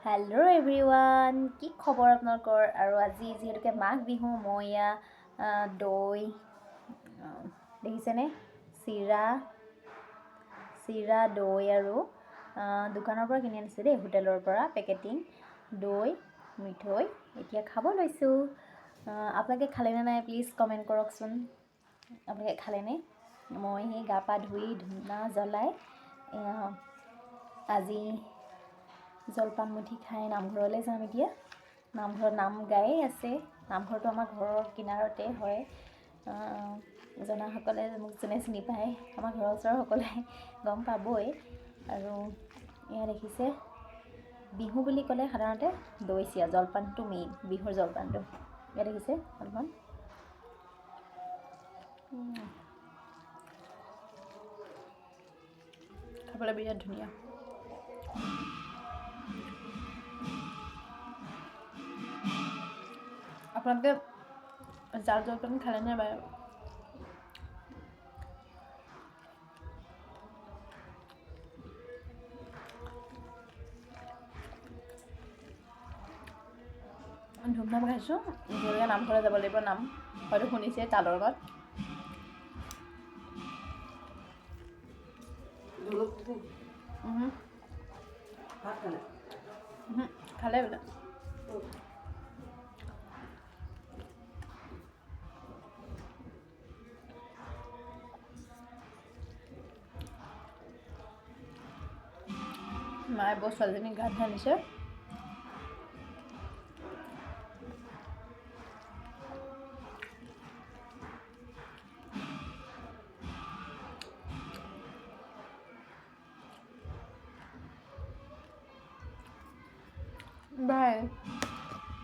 Hello' everyone, কি খবৰ আপোনালোকৰ? আৰু আজি যিহেতুকে মাঘ বিহু, মই এয়া দৈ দেখিছেনে, চিৰা চিৰা দৈ আৰু দোকানৰ পৰা কিনি আনিছোঁ দেই, হোটেলৰ পৰা পেকেটিং দৈ মিঠৈ এতিয়া খাব লৈছোঁ। আপোনালোকে খালেনে নাই প্লিজ কমেণ্ট কৰকচোন। আপোনালোকে খালেনে? মই সেই গা পা ধুই ধূনা জ্বলাই আজি জলপান মুঠি খাই নামঘৰলৈ যাম। এতিয়া নামঘৰত নাম গায়ে আছে। নামঘৰটো আমাৰ ঘৰৰ কিনাৰতে হয়। জনাসকলে মোক যোনে চিনি পায়, আমাৰ ঘৰৰ ওচৰৰ সকলে গম পাবই। আৰু এয়া দেখিছে, বিহু বুলি ক'লে সাধাৰণতে দৈ চিৰা জলপানটো মেইন, বিহুৰ জলপানটো। এয়া দেখিছে জলপান। খাবলৈ বিৰাট ধুনীয়া। আপোনালোকে জাল জলপান খালেনে বাৰু? ধুমধাম খাইছোঁ। যিহেতুকে নামঘৰলৈ যাব লাগিব, নাম হয়তো শুনিছে তালৰ মাত। খালে বোলে। মায়ে বৰ ছোৱালীজনীক গা ধুৱাই আনিছে। বাই।